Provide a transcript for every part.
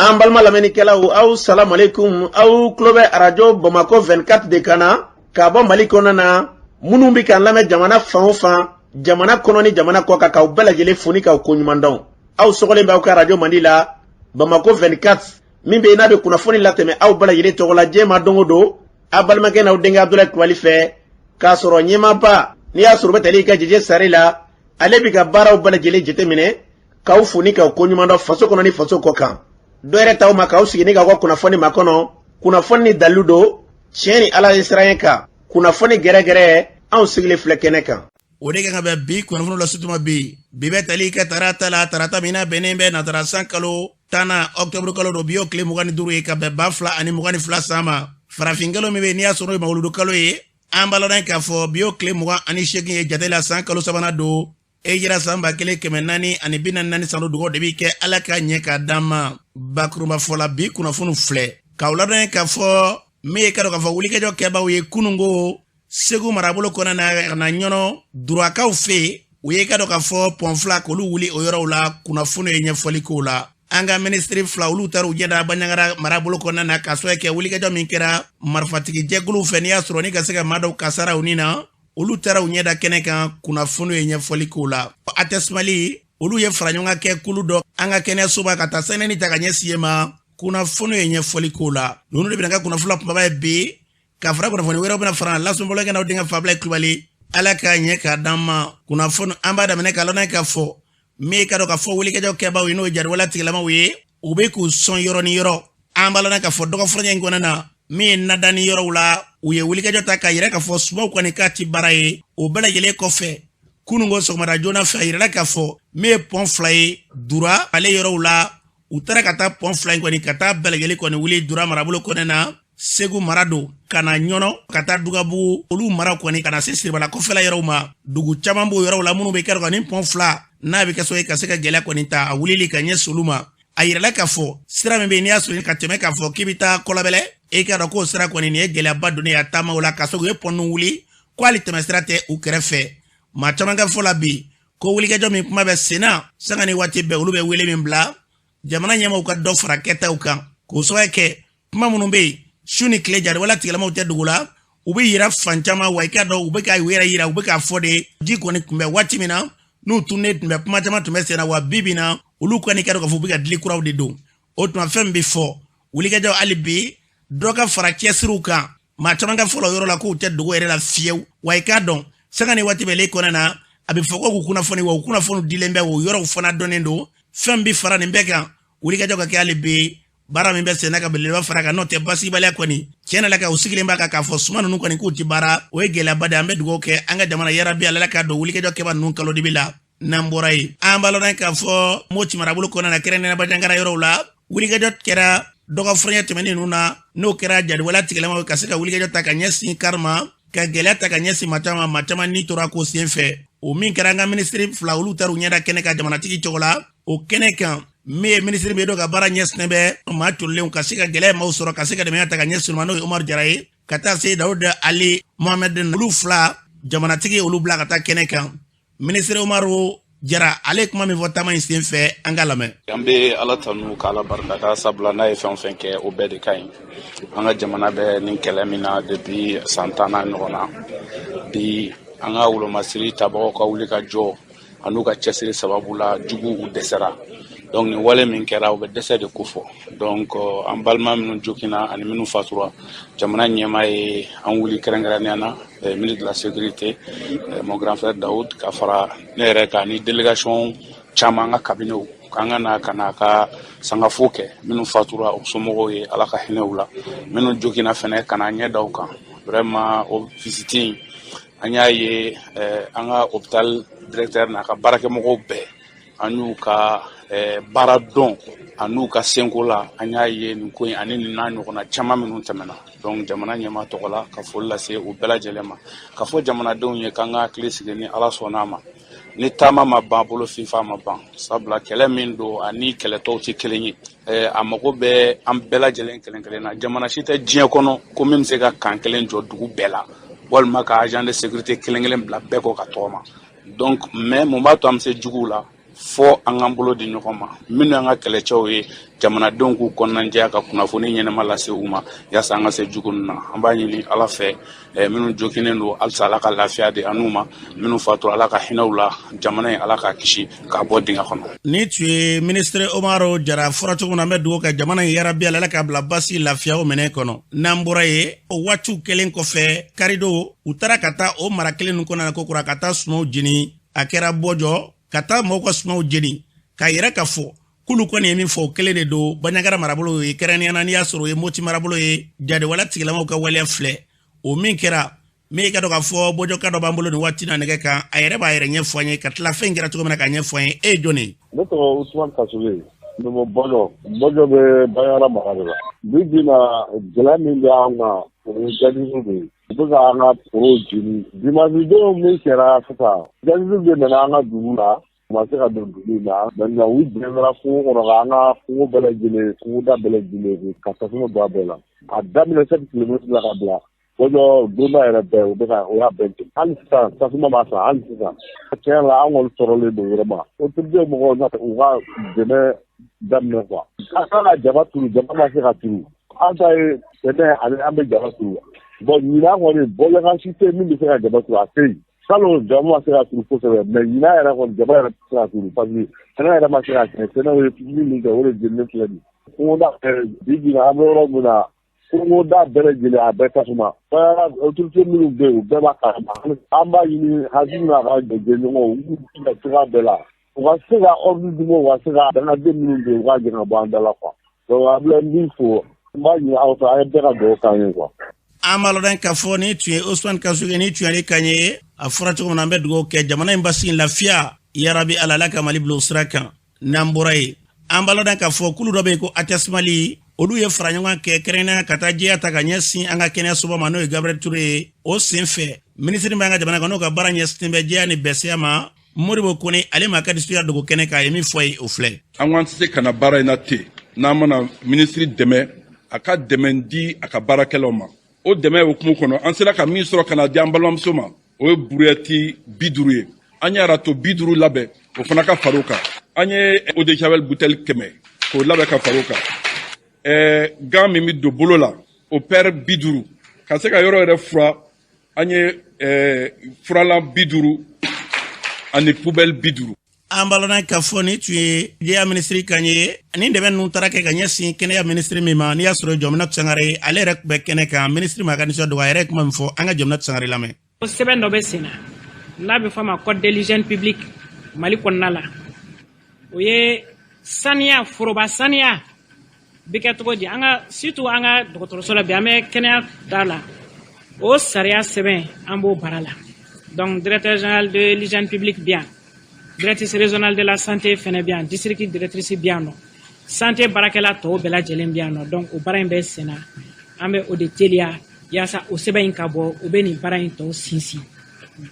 An balima lamɛnnikɛlaw, aw salamualeykum. Aw tulo bɛ Arajo Bamakɔ 24 de kan na ka bɔ Mali kɔnɔna na. Minnu bɛ k'an lamɛn jamana fan o fan, jamana kɔnɔ ni jamana kɔ kan, k'aw bɛɛ lajɛlen fo ni k'aw koɲuman dɔn. Aw sɔgɔlen bɛ aw ka arajo mandi la, Bamakɔ 24, min bɛ yen n'a bɛ kunnafoni latɛmɛ aw bɛɛ lajɛlen tɔgɔ la diɲɛ ma don o don, aw balimakɛ n'aw denkɛ Abudulayi Kulubali fɛ, k'a sɔrɔ ɲɛmaaba n'i y'a sɔrɔ bɛ tali ka Jeje Sare la, ale bɛ ka baaraw bɛɛ lajɛlen jateminɛ, k'aw fo ni k'aw koɲuman dɔn faso kɔnɔ ni faso kɔ kan. Dɔ yɛrɛ t'aw ma k'aw sigi ni k'aw ka kunnafoni makɔnɔ, kunnafoni ni dalilu don, tiɲɛ ni Ala ye siran kan, kunnafoni gɛrɛgɛrɛ, anw sigilen filɛ kɛnɛ kan. O de kan ka bɛn bi kunnafoni lase tuma. Bi bɛ tali kɛ tarata la, tarata min n'a bɛnnen bɛ natara san kalo 10nan, ɔkutɔburu kalo don. Bi y'o tile 25 ye ka bɛn 2022 san ma. Farafin kalo min bɛ yen n'i y'a sɔrɔ o ye mawuludu kalo ye, an b'a lɔn k'a fɔ bi y'o tile 28 ye jate la, san kalo sabanan don, hijira san 1444 san. Dugawu de bɛ kɛ Ala ka ɲɛ k'a d'an ma. Bakurunba fɔ la, bi kunnafoniw filɛ k'aw ladɔn k'a fɔ min ye ka dɔn k'a fɔ wulikajɔ kɛbaaw ye kununko Segu marabolo kɔnɔna na ka na Ɲɔnɔ Durakaw fɛ yen, u ye ka dɔn k'a fɔ pɔn fila k'olu wuli o yɔrɔw la. Kunnafoni ye ɲɛfɔli k'o la. An ka minisiri fila, olu taara u ɲɛ da Banjagara marabolo kɔnɔna na ka sababu kɛ wulikajɔ min kɛra marifatigi jɛkuluw fɛ, n'i y'a sɔrɔ ni ka se ka maa dɔw kasara u ni na, olu taara u ɲɛ da kɛnɛ kan. Kunnafoni ye ɲɛfɔli k'o la. ATS Mali, olu ye fara ɲɔgɔn kan kɛ kulu dɔ an ka kɛnɛyasoba ka taa sɛnɛni ta ka ɲɛsin yen ma. Kunnafoni ye ɲɛfɔli k'o la. Ninnu de bɛna ka kunnafoni kunbaba ye bi, ka fara kunnafoni wɛrɛw bɛna fara lasɔnbɔlɔkɛ n'aw denkɛ Fabila Kulubali. Ala k'a ɲɛ k'a d'an ma. Kunnafoni an b'a daminɛ k'a lɔn k'a fɔ min ka dɔn k'a fɔ wulikajɔ kɛbaaw ye, n'o ye jariwala tigilamaw ye, u bɛ k'u sɔn yɔrɔ ni yɔrɔ. An b'a lɔn k'a fɔ dɔgɔfurancɛ in kɔnɔna na, min ye nadani yɔrɔw la, u ye wulikajɔ ta k'a yira k'a fɔ sumaw kɔni k'a ti baara ye. O bɛɛ lajɛlen kɔfɛ, kununko sɔgɔmada joona fɛ, a yirala k'a fɔ min ye pɔn fila ye Dura ale yɔrɔw la, u taara ka taa pɔn fila in kɔni ka taa bɛɛ lajɛlen kɔni wuli Dura marabolo kɔnɔna na, Segu mara don, ka na Ɲɔnɔ ka taa Dugabugu, olu mara kɔni ka na se Siribala kɔfɛla yɔrɔw ma. Dugu caman b'o yɔrɔw la minnu bɛ kɛ ni pɔn fila n'a bɛ kɛ sababu ye ka se ka gɛlɛya kɔni ta a wulili ka ɲɛsin olu ma. A yirala k'a fɔ sira min bɛ yen n'i y'a sɔrɔ ka tɛmɛ k'a fɔ k'i bɛ taa Kɔlɔbɛlɛ, e k'a dɔn k'o sira kɔni nin ye gɛlɛyaba donnen ye a taamaw la, ka sababu u ye pɔn ninnu wuli ko hali tɛmɛ sira tɛ u kɛrɛfɛ. Maa caman ka fɔ la bi ko wulikajɔ min kuma bɛ sen na, sanga ni waati bɛɛ olu bɛ wele min bila jamana ɲɛmaaw ka dɔ fara kɛtaw kan, k'o sababu kɛ kuma minnu bɛ yen su ni tile, jariwala tigilamaw tɛ dugu la, u bɛ yira fan caman wa. I k'a dɔn u bɛ ka u yɛrɛ yira, u bɛ k'a fɔ de ji kɔni tun bɛ waati min na n'u tunnen tun bɛ, kuma caman tun bɛ sen na wa. Bi bi na, olu kɔni k'a dɔn k'a fɔ u bɛ ka dili kuraw de don. O tuma fɛn min bɛ fɔ wulikajɔ, hali bi dɔ ka fara cɛsiriw kan. Maa caman ka fɔlɔ yɔrɔ la k'u tɛ dogo yɛrɛ la fiyewu wa. I k'a dɔn sanga ni waati bɛɛ le kɔnɔ na, a bɛ fɔ ko k'u kunnafoni wa, u kunnafoni dilen bɛ, o yɔrɔw fana dɔnnen don. Fɛn bɛ fara nin bɛɛ kan, wulikajɔ ka kɛ hali bi, baara min bɛ senna ka belebeleba fara kan, n'o tɛ basigibaliya kɔni tiɲɛ na ka u sigilen b'a kan k'a fɔ suma ninnu kɔni k'u ti baara, o ye gɛlɛyaba de ye. An bɛ dugawu kɛ an ka jamana, yarabi Ala k'a don wulikajɔ kɛba ninnu kalo dibi la. N'an bɔra yen, an b'a lɔn k'a fɔ Moti marabolo kɔnɔna na, kɛrɛnkɛrɛnnenya Banjagara yɔrɔw la, wulikajɔ kɛra dɔgɔfurancɛ tɛmɛnen ninnu na, n'o kɛra jariwala tigilamaw ka se ka wulikajɔ ta ka ɲɛsin kari ma, ka gɛlɛya ta ka ɲɛsin maa caman, maa caman ni tora ko sen fɛ. O min kɛra, an ka minisiri fila, olu taara u ɲɛ da kɛnɛ kan jamanatigi tɔgɔ la. O kɛnɛ kan, min ye minisiri min don ka baara ɲɛsinnen bɛ maa tolilenw ka se ka gɛlɛya maaw sɔrɔ, ka se ka dɛmɛ ta ka ɲɛsin ma, n'o ye Umaru Jara ye, ka taa se Dawuda Ali Mohamɛd, olu fila jamanatigi olu bila ka taa kɛnɛ kan. Minisiri Umaru Jara, ale ye kuma min fɔ taama in sen fɛ, an ka lamɛn. An bɛ Ala tanu k'Ala barikada, sabula n'a ye fɛn o fɛn kɛ, o bɛɛ de ka ɲi. An ka jamana bɛ nin kɛlɛ min na depuis san 10 n'a ɲɔgɔn na bi, an ka wolomasiri tabagaw ka wuli ka jɔ an'u ka cɛsiri sababu la, jugu u dɛsɛra. Donc nin wale min kɛra, u bɛ dɛsɛ de kofɔ. Donc an balima minnu joginna ani minnu fatura, jamana ɲɛmaa ye an wuli, kɛrɛnkɛrɛnnenya na ministre de la Sécurité, mon grand frère Daoud, ka fara ne yɛrɛ kan ni délégation caman, an ka kabinɛw, k'an ka na ka na ka sangafo kɛ minnu fatura, u somɔgɔw ye, Ala ka hinɛ u la, minnu joginna fɛnɛ, ka na ɲɛ da u kan. Vraiment, o visite in, an y'a ye an ka hôpital directeur n'a ka baarakɛmɔgɔw bɛɛ, an y'u ka baara dɔn an'u ka senko la. An y'a ye nin ko in ani nin n'a ɲɔgɔnna caman minnu tɛmɛna. Donc jamana ɲɛmaa tɔgɔ la, ka foli lase u bɛɛ lajɛlen ma, ka fɔ jamanadenw ye k'an ka hakili sigi, ni Ala sɔnna a ma, ni taama ma ban, bolo finfa ma ban, sabula kɛlɛ min don ani kɛlɛtɔw tɛ kelen ye. A mago bɛ an bɛɛ lajɛlen kelen kelen na. Jamana si tɛ diɲɛ kɔnɔ ko min bɛ se ka kan kelen jɔ dugu bɛɛ la, walima ka agent de sécurité kelen kelen bila bɛɛ kɔ ka tɔgɔma. Donc mais mun b'a to an bɛ se juguw la? Fɔ an k'an bolo di ɲɔgɔn ma, minnu y'an ka kɛlɛcɛw ye, jamanadenw k'u kɔnɔnajɛya ka kunnafoni ɲɛnama lase u ma yaasa an ka se jugu ninnu na. An b'a ɲini Ala fɛ, minnu joginnen don, halisa Ala ka lafiya di an n'u ma, minnu fatura, Ala ka hinɛ u la, jamana in, Ala k'a kisi k'a bɔ dingɛ kɔnɔ. Ni tun ye minisiri Umaru Jara fɔra cogo min na, an bɛ dugawu kɛ jamana in, yarabi Ala k'a bila basi lafiya o minɛn kɔnɔ. N'an bɔra yen, o waatiw kɛlen kɔfɛ, karidon u taara ka taa o mara kelen ninnu kɔnɔna na kokura ka taa sumanw jeni. A kɛra Bɔjɔ, ka taa mɔgɔw ka sumanw jeni, k'a yɛrɛ ka fɔ k'olu kɔni ye min fɔ, o kelen de don. Banjagara marabolo ye, kɛrɛnkɛrɛnnenya na n'i y'a sɔrɔ o ye Moti marabolo ye, jadewale tigilamaw ka waleya filɛ o min kɛra min ye. Ka dɔn k'a fɔ Bɔjɔka dɔ b'an bolo nin waati na nɛgɛ kan, a yɛrɛ b'a yɛrɛ ɲɛfɔ an ye ka tila fɛn kɛra cogo min na k'a ɲɛfɔ an ye. E ye jɔn ye? Ne tɔgɔ Usumani Kasule, ne bɔ Bɔjɔ. Bɔjɔ bɛ Banjagara mara de la. Bi bi na, gɛlɛya min bɛ an kan, o ye djihadistes de ye. U bɛ ka an ka forow jeni. Dimanche don min kɛra sisan, djihadistes de nana an ka dugu la, u ma se ka don dugu in na. Maintenant, u jɛnna kungo kɔnɔ ka an ka kungo bɛɛ lajɛlen, kungoda bɛɛ lajɛlen, ka tasuma don a bɛɛ la. A daminɛ 7 kilomètres la ka bila Bɔjɔ donda yɛrɛ bɛɛ, u bɛ ka o y'a bɛɛ jeni. Hali sisan tasuma b'a san hali sisan. Tiɲɛ la, an kɔni tɔɔrɔlen don vraiment. Autorité mɔgɔw u ka dɛmɛ daminɛ quoi. An kan ka jaba turu, jaba ma se ka turu. An ta ye sɛnɛ ani an bɛ jaba turu. Bon, ɲinan kɔni, bɔɲɔgɔn si tɛ min bɛ se ka jaba turu, a tɛ yen. Salon jaba ma se ka turu kosɛbɛ, mais ɲinan yɛrɛ kɔni, jaba yɛrɛ tɛ se ka turu parce que sɛnɛ yɛrɛ ma se ka kɛ. Sɛnɛ ye min kɛ, o de jeninen filɛ nin ye. Kungoda bi bi in na, an bɛ yɔrɔ min na, kungoda bɛɛ lajɛlen, a bɛɛ tasuma. Autorité minnu bɛ yen, u bɛɛ b'a kalama. An b'a ɲini Asimi n'a ka jɛɲɔgɔnw, u k'u jija cogoya bɛɛ la, u ka se ka ordre d'u ma, u ka se ka dangaden minnu bɛ yen, u k'a gɛn ka bɔ an da la quoi. Donc an bɛ min fɔ, n b'a ɲini aw fɛ, a ye bɛɛ ka dugawu k'an ye quoi. An b'a lɔn k'a fɔ ni tun ye Usumani Kasuge, ni tun y'ale kan ye. A fɔra cogo min na, an bɛ dugawu kɛ jamana in basigi, lafiya, yarabi Ala, Ala ka Mali bila o sira kan. N'an bɔra yen, an b'a lɔn k'a fɔ kulu dɔ bɛ yen ko ATS Mali, olu ye fara ɲɔgɔn kɛ kɛrɛnkɛrɛnnenya ka taa jɛya ta ka ɲɛsin an ka kɛnɛyasoba ma, n'o ye Gabriel Ture ye. O sen fɛ, minisiri b'an ka jamana kan, n'o ka baara ɲɛsin bɛ jɛya ni bɛsɛya ma, Modibo Kone, ale ma ka disituya dogo kɛnɛ kan, a ye min fɔ ye, o filɛ. An ko an tɛ se ka na baara in na ten n'an mana minisiri dɛmɛ, a ka dɛmɛ di a ka baarakɛlaw ma. O dɛmɛ hukumu kɔnɔ, an sera ka min sɔrɔ ka na di an balimamuso ma, o ye brouette 50 ye. An ye râteau 50 labɛn, o fana ka far'o kan. An ye eau de javel bouteille 100 k'o labɛn ka far'o kan. Gant min bɛ don bolo la, o paire 50, ka se ka yɔrɔ yɛrɛ fura, an ye furalan 50 ani poubelle 50. An b'a lɔn k'a fɔ ni tun ye jɛya minisiri kan ye. Ni dɛmɛ ninnu taara kɛ ka ɲɛsin kɛnɛya minisiri min ma, n'i y'a sɔrɔ Jɔmina Sangare, ale yɛrɛ tun bɛ kɛnɛ kan. Minisiri ma ka nisɔn dogo, a yɛrɛ ye kuma min fɔ, an ka Jɔmina Sangare lamɛn. Sɛbɛn dɔ bɛ sen na n'a bɛ fɔ a ma Code de l'hygiène publique Mali kɔnɔna la. O ye saniya, foroba saniya bɛ kɛ cogo di an ka, surtout an ka dɔgɔtɔrɔso la. Bi an bɛ kɛnɛya da la, o sariya sɛbɛn, an b'o baara la. Donc directeur général de l'hygiène publique bi yan, directrice régionale de la santé fɛnɛ bi yan, district directrice bi yan nɔ, santé baarakɛla tɔw bɛɛ lajɛlen bi yan nɔ. Donc o baara in bɛ sen na, an bɛ o de teliya yaasa o sɛbɛn in ka bɔ, o bɛ nin baara in tɔw sinsin.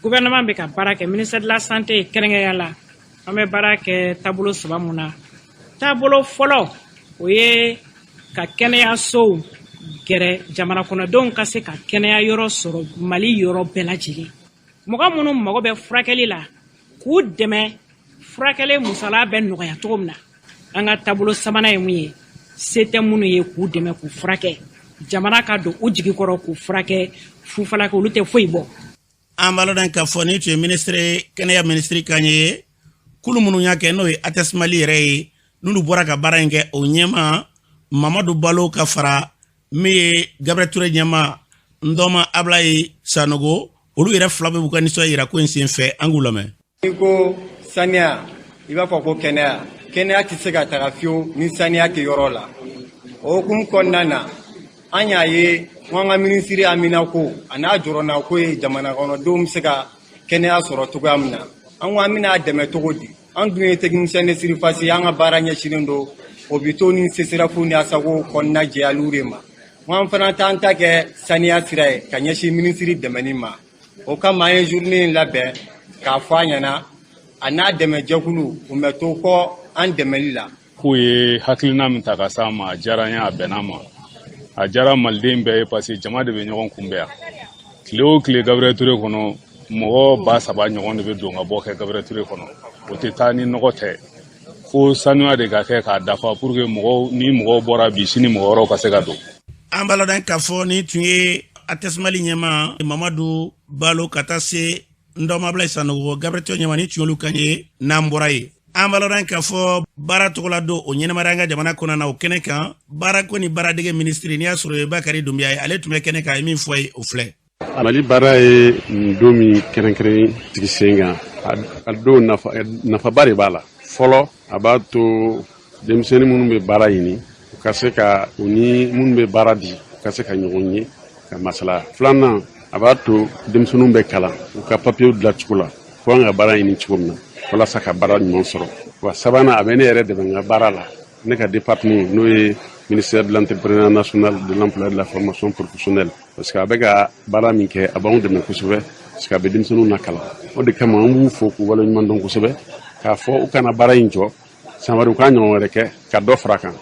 Gouvernement bɛ ka baara kɛ, ministère de la santé kɛrɛnkɛrɛnya la. An bɛ baara kɛ taabolo saba mun na. Taabolo fɔlɔ, o ye ka kɛnɛyasow gɛrɛ jamana kɔnɔdenw ka se ka kɛnɛya yɔrɔ sɔrɔ Mali yɔrɔ bɛɛ lajɛlen. Mɔgɔ minnu mago bɛ furakɛli la, k'u dɛmɛ, furakɛli musala bɛ nɔgɔya cogo min na. An ka taabolo sabanan ye mun ye? Se tɛ minnu ye, k'u dɛmɛ k'u furakɛ, jamana ka don u jigi kɔrɔ k'u furakɛ fufalaki, olu tɛ foyi bɔ. An b'a lɔn k'a fɔ ni tun ye minisiri, kɛnɛya minisiri kan ye. Kulu minnu y'a kɛ, n'o ye ATS Mali yɛrɛ ye, n'olu bɔra ka baara in kɛ, o ɲɛma Mamadu Balo ka fara min ye Gabriel Ture ɲɛma Ndɔma Ablaye Sanogo, olu yɛrɛ fila bɛ b'u ka nisɔndiya yira ko in sen fɛ. An k'u lamɛn. N'i ko saniya, i b'a fɔ ko kɛnɛya. Kɛnɛya tɛ se ka taga fiyewu ni saniya tɛ yɔrɔ la. O hukumu kɔnɔna na, an y'a ye ko an ka minisiri amina ko a n'a jɔrɔna ko ye jamana kɔnɔdenw bɛ se ka kɛnɛya sɔrɔ cogoya min na. An ko an bɛna dɛmɛ cogo di? An dun ye technicien de surface ye, an ka baara ɲɛsinnen don hôpitaux ni CSRéf ni ASACO kɔnɔna jɛyaliw de ma. Ko an fana t'an ta kɛ saniya sira ye ka ɲɛsin minisiri dɛmɛni ma. O kama, an ye journée in labɛn k'a fɔ a ɲɛna, a n'a dɛmɛjɛkulu, u mɛ to kɔ an dɛmɛli la. K'u ye hakilina min ta ka s'a ma, a diyara n ye, a bɛnna ma, a diyara maliden bɛɛ ye, parce que jama de bɛ ɲɔgɔn kunbɛn yan tile o tile. Gabriel Ture kɔnɔ, mɔgɔ 3000 ɲɔgɔn de bɛ don ka bɔ kɛ Gabriel Ture kɔnɔ. O tɛ taa ni nɔgɔ tɛ, fo sanuya de ka kɛ k'a dafa pour que mɔgɔw ni mɔgɔw bɔra bi, sini mɔgɔ wɛrɛw ka se ka don. An b'a ladɔn k'a fɔ ni tun ye ATS-Mali ɲɛma Mamadu Balo ka taa se Ndɔmabila Sanogo Gabriel ɲɛma, ni tun y'olu kan ye. N'an bɔra yen, an b'a ladɔn k'a fɔ baara tɔgɔla don o ɲɛnamaya an ka jamana kɔnɔna na, o kɛnɛ kan, baarako ni baaradege minisiri, n'i y'a sɔrɔ ye Bakari Dunbiya ye, ale tun bɛ kɛnɛ kan, a ye min fɔ ye, o filɛ. Mali baara ye nin don min kɛrɛnkɛrɛn sigi sen kan, a don nafaba de b'a la. Fɔlɔ, a b'a to denmisɛnnin minnu bɛ baara ɲini, u ka se ka u ni minnu bɛ baara di, u ka se ka ɲɔgɔn ye ka masala. Filanan, a b'a to denmisɛnninw bɛ kalan u ka papiyew dilan cogo la, fo an ka baara ɲini cogo min na walasa ka baara ɲuman sɔrɔ. Wa sabanan, a bɛ ne yɛrɛ dɛmɛ n ka baara la, ne ka département, n'o ye ministère de l'Entrepreneuriat national, de l'Emploi et de la Formation professionnelle, parce que a bɛ ka baara min kɛ, a b'anw dɛmɛ kosɛbɛ, parce que a bɛ denmisɛnninw nakalan. O de kama an b'u fo k'u waleɲuman dɔn kosɛbɛ, k'a fɔ u kana baara in jɔ, san wɛrɛ u k'a ɲɔgɔn wɛrɛ kɛ ka dɔ fara a kan,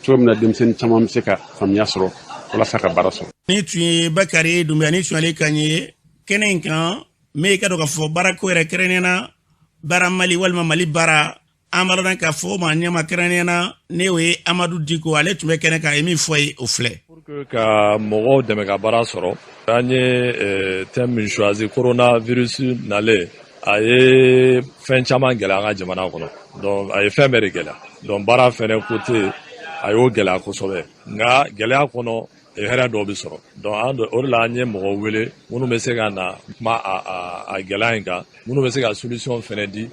cogo min na denmisɛnnin caman bɛ se ka faamuya sɔrɔ walasa ka baara sɔrɔ. Ni tun ye Bakari Dunbiya, ni tun y'ale kan ye kɛnɛ in kan. Min ka dɔn k'a fɔ baarako yɛrɛ, kɛrɛnkɛrɛnnenya na baara Mali walima Mali baara, an b'a dɔn k'a fɔ o ma ɲɛma, kɛrɛnkɛrɛnnenya na ne o ye Amadu Diko, ale tun bɛ kɛnɛ kan, a ye min fɔ ye, o filɛ. Pour que ka mɔgɔw dɛmɛ ka baara sɔrɔ, an ye thème min choisi, coronavirus nalen, a ye fɛn caman gɛlɛya an ka jamana kɔnɔ. Donc a ye fɛn bɛɛ de gɛlɛya. Donc baara fɛnɛ côté, a y'o gɛlɛya kosɛbɛ. Nka gɛlɛya kɔnɔ, hɛrɛ dɔw bɛ sɔrɔ. Donc an o de la, an ye mɔgɔw wele minnu bɛ se ka na kuma a gɛlɛya in kan, minnu bɛ se ka solution fɛnɛ di,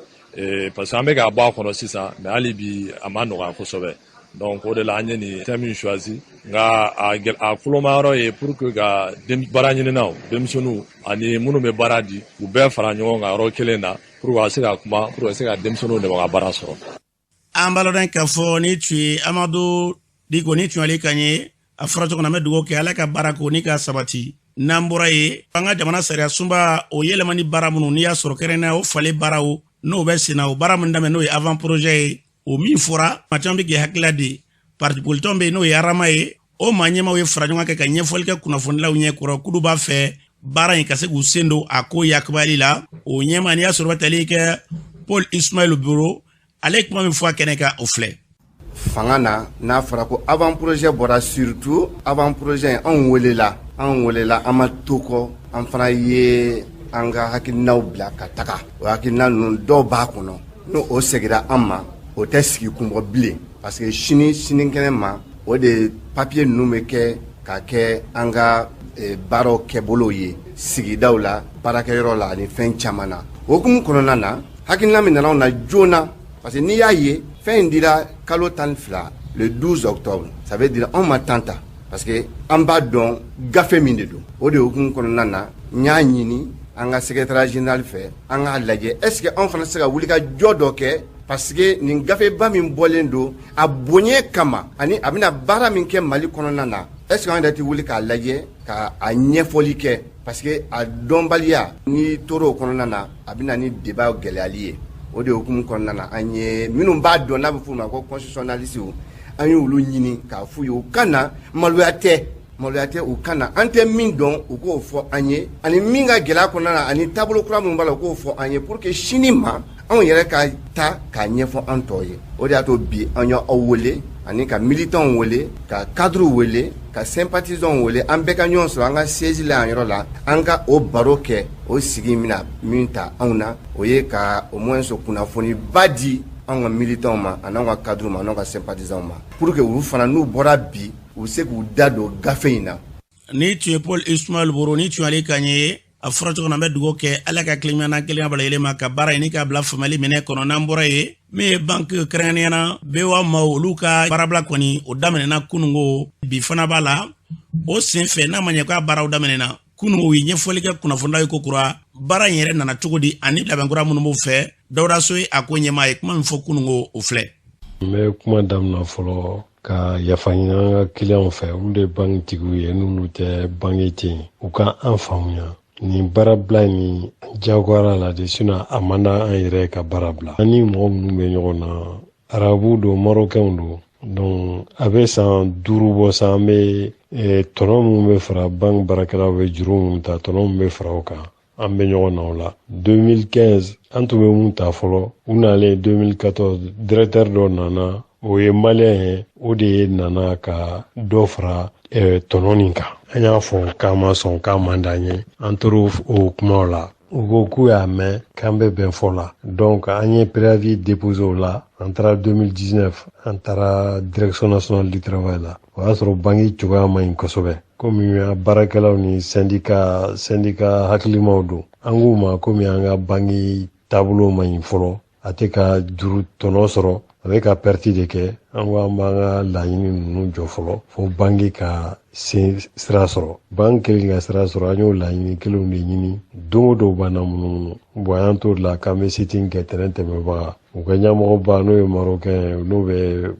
parce que an bɛ ka bɔ a kɔnɔ sisan, mais hali bi a ma nɔgɔya kosɛbɛ. Donc o de la an ye nin thème in choisi. Nka a kolomayɔrɔ ye pour que ka baara ɲininaw, denmisɛnninw ani minnu bɛ baara di, u bɛɛ fara ɲɔgɔn kan yɔrɔ kelen na pour que ka se ka kuma, pour que ka se ka denmisɛnninw dɛmɛ ka baara sɔrɔ. An b'a lɔn k'a fɔ ni tun ye Amadu Diko, ni tun y'ale kan ye. A fɔra cogo min na, an bɛ dugawu kɛ Ala ka baara ko ni ka sabati. N'an bɔra yen, an ka jamana sariya sunba o yɛlɛmani baara minnu, n'i y'a sɔrɔ kɛrɛnkɛrɛnnenya o falen baaraw, n'o bɛ senna, o baara min daminɛ, n'o ye avant projet ye, o min fɔra, maa caman bɛ k'i hakilila di. Parti politique bɛ yen, n'o ye Arama ye, o maa ɲɛmaaw ye fara ɲɔgɔn kan ka ɲɛfɔli kɛ kunnafonilaw ɲɛ kɔrɔ, k'olu b'a fɛ baara in ka se k'u sen don a ko yakubayali la. O ɲɛmaa, n'i y'a sɔrɔ bɛ tali kɛ Paul Ismaël Boro, ale ye kuma min fɔ a kɛnɛ kan, o filɛ. Fanga na, n'a fɔra ko avant projet bɔra, surtout avant projet, anw welela, anw welela, an ma to kɔ. An fana ye an ka hakilinaw bila ka taga. O hakilina ninnu, dɔw b'a kɔnɔ, n'o o segira an ma, o tɛ sigi kun bɔ bilen, parce que sini sinikɛnɛ ma, o de papier ninnu bɛ kɛ ka kɛ an ka baaraw kɛbolow ye sigidaw la, baarakɛyɔrɔ la ani fɛn caman na. O hukumu kɔnɔna na, hakilina min nana anw na joona, parce que n'i y'a ye fɛn in dira kalo 12, le 12 octobre, ça veut dire anw ma temps ta, parce que an b'a dɔn gafe min de don. O de hukumu kɔnɔna na, n y'a ɲini an ka secrétaire général fɛ, an k'a lajɛ, est ce que anw fana se ka wuli ka jɔ dɔ kɛ, parce que nin gafeba min bɔlen don, a bonya kama ani a bɛna baara min kɛ Mali kɔnɔna na, est ce que an yɛrɛ tɛ wuli k'a lajɛ ka a ɲɛfɔli kɛ? Parce que a dɔnbaliya, n'i tor'o kɔnɔna na, a bɛna ni débat gɛlɛyali ye. O de hukumu kɔnɔna na, an ye minnu b'a dɔn, n'a bɛ f'u ma ko constitutionnaliste, an y'olu ɲini k'a f'u ye u ka na. Maloya tɛ, maloya tɛ, u ka na. An tɛ min dɔn, u k'o fɔ an ye, ani min ka gɛlɛya kɔnɔna na, ani taabolo kura min b'a la, u k'o fɔ an ye, pour que sini ma anw yɛrɛ ka ta k'a ɲɛfɔ an tɔw ye. O de y'a to bi an y'aw wele, ani ka militants wele, ka cadres wele, ka sympathisants wele, an bɛɛ ka ɲɔgɔn sɔrɔ an ka siège la yan yɔrɔ la, an ka o baro kɛ. O sigi bɛna min ta anw na, o ye ka au moins kunnafoniba di anw ka militants ma, ani anw ka cadres ma, an'anw ka sympathisants ma, pour que olu fana, n'u bɔra bi, u bɛ se k'u da don gafe in na. Ni tun ye Paul Ismaël Boro, ni tun y'ale kan ye. A fɔra cogo min na, an bɛ dugawu kɛ Ala ka tilenɲɔgɔnna kelenya bala ma ka baara ɲini k'a bila faamuyali minɛ kɔnɔ. N'an bɔra yen, min ye banque, kɛrɛnkɛrɛnnenya na BOA maaw, olu ka baarabila kɔni o daminɛna kunungo, bi fana b'a la. O sen fɛ, n'a ma ɲɛ k'a baaraw daminɛna kunungo, u ye ɲɛfɔli kɛ kunnafonilaw ye ko kura, baara in yɛrɛ nana cogo di ani labɛnkura minnu b'u fɛ. Dawuda So ye a ko ɲɛmaa ye, kuma min fɔ kunungo, o filɛ. N bɛ kuma daminɛ fɔlɔ ka yafa ɲini an ka kiliyanw fɛ. Olu de ye banque tigiw ye, n'olu tɛ banque tɛ yen. U ka an faamuya, nin baarabila nin jagoyara la de, sinon a man d'an yɛrɛ ka baara bila. An ni mɔgɔ minnu bɛ ɲɔgɔn na, arabuw don, marokɛnw don. Donc a bɛ san 5 bɔ sa, an bɛ tɔnɔ minnu bɛ fara banque baarakɛlaw bɛ juru minnu ta, tɔnɔ min bɛ fara o kan. An bɛ ɲɔgɔn na o la. 2015, an tun bɛ mun ta fɔlɔ, u nalen 2014, directeur dɔ nana, o ye maliyɛn ye, o de ye nana ka dɔ fara tɔnɔ nin kan. An y'a fɔ k'an ma sɔn, k'a man d'an ye. An tor'o o kumaw la, u ko k'u y'a mɛn, k'an bɛ bɛn fɔ la. Donc an ye préavis déposé o la. An taara 2019, an taara Direction nationale du travail la. O y'a sɔrɔ banki cogoya man ɲi kosɛbɛ. Komi an baarakɛlaw ni syndicat hakilimaw don, an k'u ma komi an ka banki taabolo man ɲi fɔlɔ, a tɛ ka juru tɔnɔ sɔrɔ, a bɛ ka perte de kɛ. An ko an b'an ka laɲini ninnu jɔ fɔlɔ fo banki ka sen sira sɔrɔ. Banki kelen ka sira sɔrɔ, an y'o laɲini kelenw de ɲini. Don o don b'an na munumunu. Bon, an y'an t'o de la k'an bɛ sit-in kɛ tɛnɛn tɛmɛbaga. U ka ɲɛmɔgɔba, n'o ye Marocain, n'o bɛ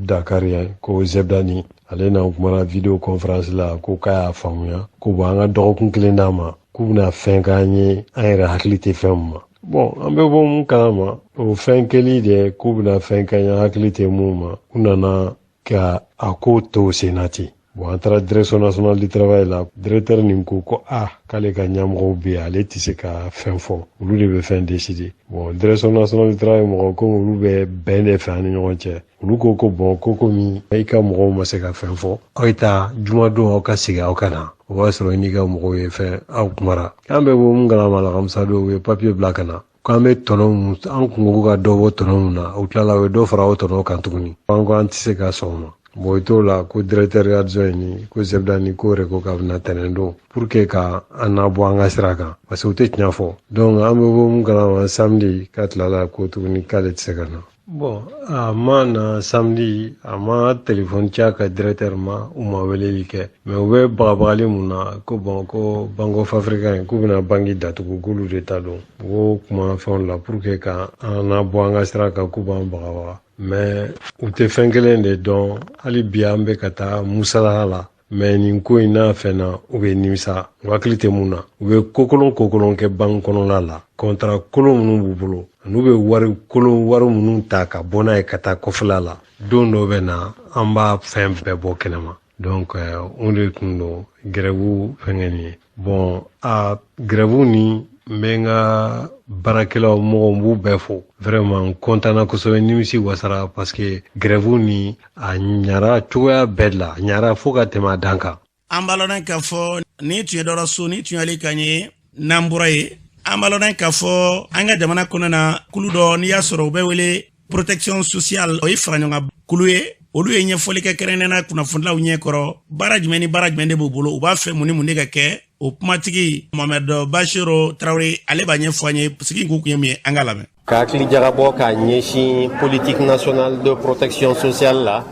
Dakar yan, ko Zebdani, ale n'an kumana vidéo conférence la, ko k'a y'a faamuya, ko bon, an ka dɔgɔkun kelen d'a ma, k'u bɛna fɛn k'an ye, an yɛrɛ hakili tɛ fɛn min ma. Bon, an bɛ bɔ mun kalama, o fɛn kɛli de, k'u bɛna fɛn k'an ye, hakili tɛ mun ma, u nana ka a ko to sen na ten. Bon, an taara Direction nationale du travail la. Directeur nin ko ko a k'ale ka ɲɛmɔgɔw bɛ yen, ale tɛ se ka fɛn fɔ, olu de bɛ fɛn décider. Bon, Direction nationale du travail mɔgɔw, komi olu bɛ bɛn de fɛ an ni ɲɔgɔn cɛ, olu ko ko bon, ko komi i ka mɔgɔw ma se ka fɛn fɔ, aw ye taa jumadon, aw ka segin, aw ka na, o b'a sɔrɔ i n'i ka mɔgɔw ye fɛn, aw kumara. K'an bɛ bɔ mun kalama, alhamisa don, u ye papiye bila ka na k'an bɛ tɔnɔ mun, an kun ko ka dɔ bɔ tɔnɔ mun na, u tilala u ye dɔ fara o tɔnɔ kan tuguni. An ko an tɛ se ka sɔn o ma. Bon, i t'o la ko directeur adjoint ni ko Zebdani ko yɛrɛ ko k'a bɛna tɛnɛn don pour que ka an nabɔ an ka sira kan, parce que u tɛ tiɲɛ fɔ. Donc an bɛ bɔ mun kalama, samedi, k'a tilala ko tuguni k'ale tɛ se ka na. Bon, a ma na samedi, a ma téléphone ci a ka directeur ma, u ma weleli kɛ. Mais u bɛ bagabagali mun na, ko bon, ko Bank of Africa k'u bɛna banki datugu, k'olu de ta don. U b'o kuma fɛnw la pour que ka an nabɔ an ka sira kan, k'u b'an bagabaga. Mais u tɛ fɛn kelen de dɔn, hali bi an bɛ ka taa musalaha la. Mais nin ko in n'a fɛn na, u bɛ nimisa, u hakili tɛ mun na. U bɛ kokolon kokolon kɛ banki kɔnɔna la, contrat kolon minnu b'u bolo, n'u bɛ wari kolon wari minnu ta ka bɔ n'a ye ka taa kɔfɛla la, don dɔ bɛ na, an b'a fɛn bɛɛ bɔ kɛnɛma. Donc o de tun don grève fɛnkɛ nin ye. Bon, a grève ni, n bɛ n ka baarakɛlaw mɔgɔw, n b'u bɛɛ fo. Vraiment, n kɔntanna kosɛbɛ, nimisi wasara, parce que grève ni a ɲara cogoya bɛɛ de la, a ɲara fo ka tɛmɛ a dan kan. An b'a lɔn k'a fɔ ni tun ye dɔrɔn so ni tun y'ale kan ye. N'an bɔra yen, an b'a lɔn k'a fɔ an ka jamana kɔnɔ na, kulu dɔ n'i y'a sɔrɔ u bɛ wele protection sociale, o ye faraɲɔgɔnkan kulu ye. Olu ye ɲɛfɔli kɛ kɛrɛnkɛrɛnnenya kunnafonilaw ɲɛ kɔrɔ, baara jumɛn ni baara jumɛn de b'u bolo, u b'a fɛ mun ni mun de ka kɛ. O kumatigi Mohamɛd Bashiro Tarawele, ale b'a ɲɛfɔ an ye sigi kun ye mun ye. An ka lamɛn. Ka hakili jagabɔ k'a ɲɛsin politique nationale de protection sociale la,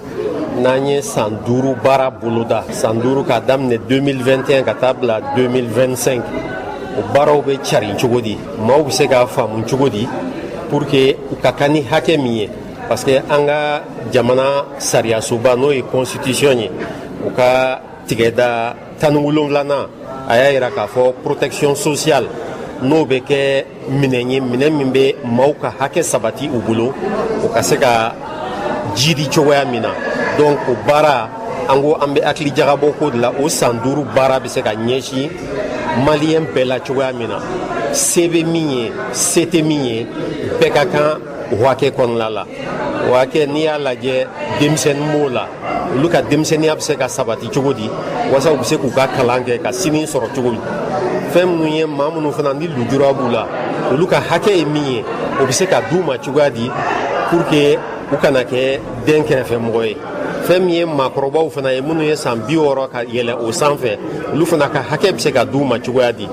n'an ye san 5 baara boloda, san 5 k'a daminɛ 2021 ka taa bila 2025, o baaraw bɛ cari cogo di, maaw bɛ se k'a faamu cogo di, pour que u ka kan ni hakɛ min ye, parce que an ka jamana sariyasoba, n'o ye constitution ye, u ka tigɛda 17nan, a y'a yira k'a fɔ protection sociale, n'o bɛ kɛ minɛn ye, minɛn min bɛ maaw ka hakɛ sabati u bolo, o ka se ka jidi cogoya min na. Donc o baara, an ko an bɛ hakili jagabɔ ko de la, o san 5 baara bɛ se ka ɲɛsin maliyɛn bɛɛ la cogoya min na, se bɛ min ye, se tɛ min ye, bɛɛ ka kan o hakɛ kɔnɔna la. O hakɛ, n'i y'a lajɛ, denmisɛnnin b'o la, olu ka denmisɛnninya bɛ se ka sabati cogo di, walasa u bɛ se k'u ka kalan kɛ ka sini sɔrɔ cogo di. Fɛn minnu ye, maa minnu fana ni lujura b'u la, olu ka hakɛ ye min ye, o bɛ se ka d'u ma cogoya di, pour que u kana kɛ den kɛrɛfɛmɔgɔ ye. Fɛn min ye maakɔrɔbaw fana ye, minnu ye san 60 ka yɛlɛ o sanfɛ, olu fana ka hakɛ bɛ se ka d'u ma cogoya di.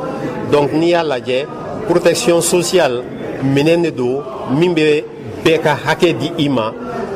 Donc n'i y'a lajɛ, protection sociale minɛn de don min bɛ bɛɛ ka hakɛ di i ma.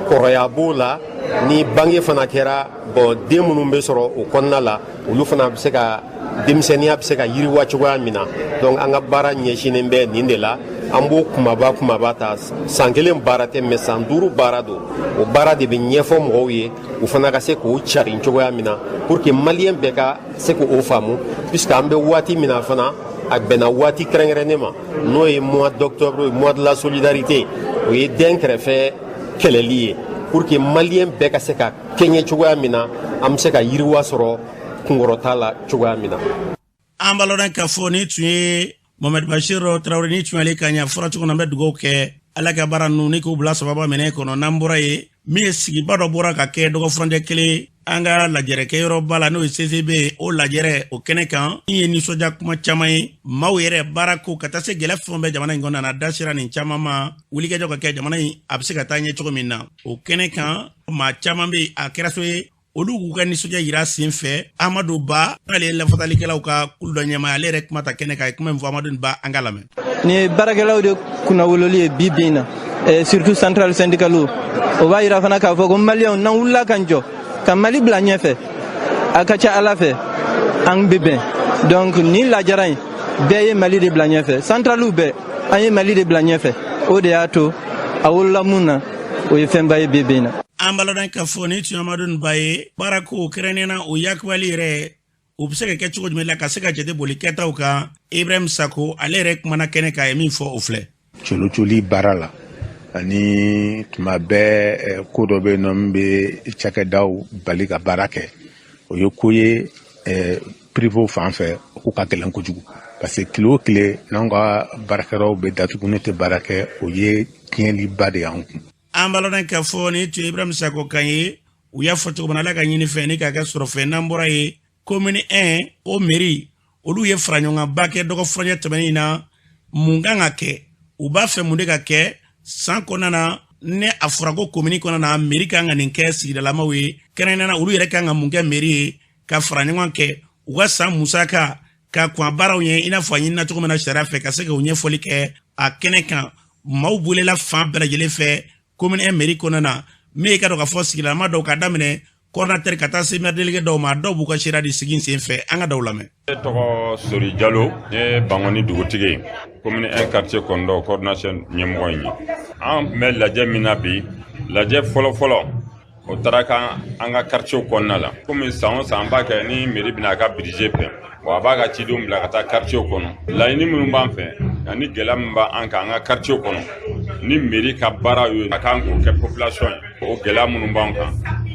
Kɔrɔya b'o la, ni bange fana kɛra, bon, den minnu bɛ sɔrɔ o kɔnɔna la, olu fana bɛ se ka denmisɛnninya bɛ se ka yiriwa cogoya min na. Donc an ka baara ɲɛsinnen bɛ nin de la. An b'o kumaba kumaba ta, san kelen baara tɛ, mais san 5 baara don. O baara de bɛ ɲɛfɔ mɔgɔw ye, u fana ka se k'o carin cogoya min na, pour que maliyɛn bɛɛ ka se k'o faamu, puisque an bɛ waati min na fana, a bɛnna waati kɛrɛnkɛrɛnnen ma, n'o ye mois d'octobre, mois de la solidarité, o ye den kɛrɛfɛ kɛlɛli ye, pour que maliyɛn bɛɛ ka se ka kɛɲɛ cogoya min na, an bɛ se ka yiriwa sɔrɔ kunkɔrɔta la cogoya min na. An b'a lɔn k'a fɔ ni tun ye Mohamed Bashir Traoré, ni tun y'ale ka ɲa fɔra cogo na, an bɛ dugawu kɛ Ala ka baara ninnu ni k'u bila sababa minɛ kɔnɔ. N'an bɔra yen, min ye sigiba dɔ bɔra ka kɛ dɔgɔfurancɛ kelen an ka lajɛrɛkɛyɔrɔba la, n'o ye CCB ye, o lajɛrɛ o kɛnɛ kan, min ye nisɔndiya kuma caman ye maaw yɛrɛ baara ko ka taa se gɛlɛya fɛn bɛɛ jamana in kɔnɔ na, da sera nin caman ma, wulikajɔ ka kɛ jamana in a bɛ se ka taa ɲɛ cogo min na. O kɛnɛ kan, maa caman bɛ yen, a kɛra so ye, olu k'u ka nisɔndiya yira sen fɛ. Amadu Ba, n'ale ye lafasalikɛlaw ka kulu dɔ ɲɛmaa, ale yɛrɛ kuma ta kɛnɛ kan, a ye kuma min fɔ. Amadu Ba, an ka lamɛn. Nin ye baarakɛlaw de kunnawololi ye bi bi in na, surtout centrale syndicale. O b'a yira fana k'a fɔ ko Maliyɛnw, n'an wulila k'an jɔ ka Mali bila ɲɛfɛ, a ka ca Ala fɛ, an bɛ bɛn. Donc nin lajara in bɛɛ ye Mali de bila ɲɛfɛ, centraliw bɛɛ, an ye Mali de bila ɲɛfɛ. O de y'a to a wolola mun na, o ye fɛnba ye bi bi in na. An b'a ladɔn k'a fɔ nin tun ye Amadu Ba ye. Baarako kɛrɛnkɛrɛnnenya na, o yakubali yɛrɛ, o bɛ se ka kɛ cogo jumɛn la ka se ka jate boli kɛtaw kan? Ibrahim Sako, ale yɛrɛ kumana kɛnɛ kan, a ye min fɔ, o filɛ. Colocoli baara la ani tuma bɛɛ, ko dɔ bɛ yen nɔ min bɛ cakɛdaw bali ka baara kɛ, o ye ko ye privéw fan fɛ, o ko ka gɛlɛn kojugu, parce que tile o tile n'anw ka baarakɛyɔrɔw bɛ datugu, ne tɛ baara kɛ, o ye tiɲɛliba de y'an kun. An b'a ladɔn k'a fɔ nin tun ye Ibrahim Sako kan ye. U y'a fɔ cogo min na, Ala ka ɲini fɛ ni k'a kɛ sɔrɔ fɛ. N'an bɔra yen, commune 1, o mairie, olu ye faraɲɔgɔnkanba kɛ dɔgɔ furancɛ tɛmɛnen na. Mun kan ka kɛ? U b'a fɛ mun de ka kɛ san kɔnɔna na? Ne a fɔra ko commune kɔnɔna na, mairie kan ka nin kɛ sigidalamaw ye, kɛrɛnkɛrɛnnenya na, olu yɛrɛ kan ka mun kɛ mairie ye ka fara ɲɔgɔn kɛ u ka san musaka ka kɔn baaraw ɲɛ, i n'a fɔ a ɲinina cogo min na sariya fɛ, ka se k'o ɲɛfɔli kɛ a kɛnɛ kan. Maaw welela fan bɛɛ lajɛlen fɛ commune 1 mairie kɔnɔna na. Min ye ka dɔn k'a fɔ sigidalama dɔw, ka daminɛ coordinateur ka taa se maire délégué dɔw ma, dɔw b'u ka seereya di sigi sen fɛ. An ka dɔw lamɛn. Ne tɔgɔ Sori Jalo, ne ye Bankɔni dugutigi ye, commune 1 quartier kɔnɔntɔn coordination ɲɛmɔgɔ in ye. An tun bɛ lajɛ min na bi, lajɛ fɔlɔ-fɔlɔ, o taara kan an ka quartier kɔnɔna la. Komi san o san an b'a kɛ, ni mairie bɛna a ka budget pɛn, wa a b'a ka cidenw bila ka taa quartier kɔnɔ, laɲini minnu b'an fɛ ani gɛlɛya min b'an kan an ka quartier kɔnɔ, ni mairie ka baara ye a kan k'o kɛ population ye, o gɛlɛya minnu b'an kan,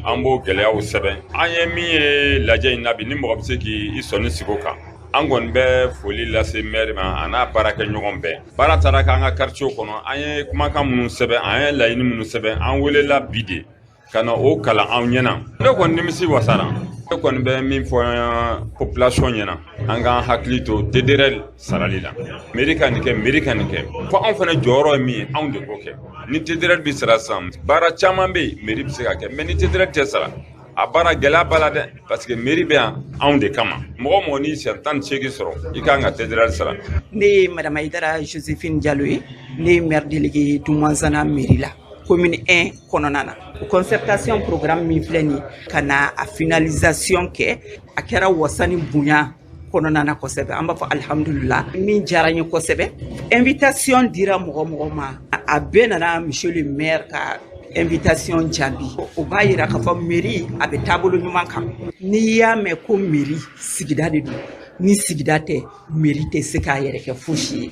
an b'o gɛlɛyaw sɛbɛn. An ye min ye lajɛ in na bi, ni mɔgɔ bɛ se k'i sɔnni sigi o kan, an kɔni bɛ foli lase maire ma, a n'a baarakɛɲɔgɔn bɛɛ. Baara taara k'an ka quartier kɔnɔ, an ye kumakan minnu sɛbɛn, an ye laɲini minnu sɛbɛn, an welela bi de ka na o kalan anw ɲɛna. Ne kɔni nimisi wasara. Ne kɔni bɛ min fɔ population ɲɛna, an k'an hakili to TDR sarali la. Mairie ka nin kɛ, mairie ka nin kɛ, fo anw fana jɔyɔrɔ ye min ye, anw de k'o kɛ. Ni TDR bɛ sara sisan, baara caman bɛ yen mairie bɛ se ka kɛ, mais ni TDR tɛ sara, a baara gɛlɛya b'a la dɛ, parce que mairie bɛ yan anw de kama. Mɔgɔ mɔgɔ n'i san 18 sɔrɔ, i kan ka TDR sara. Ne ye madame Ayidara Josephine Jalo ye, ne ye maire délégué Dumanzana mairie la, commune 1 kɔnɔna na. Concertation programme min filɛ nin, ka na a finalisation kɛ, a kɛra wasa ni bonya kɔnɔna na kosɛbɛ. An b'a fɔ alihamudulila. Min diyara n ye kosɛbɛ, invitation dira mɔgɔ mɔgɔ ma, a bɛɛ nana monsieur le maire ka invitation jaabi. O b'a yira k'a fɔ mairie a bɛ taabolo ɲuman kan. N'i y'a mɛn ko mairie, sigida de don. Ni sigida tɛ, mairie tɛ se k'a yɛrɛ kɛ fosi ye.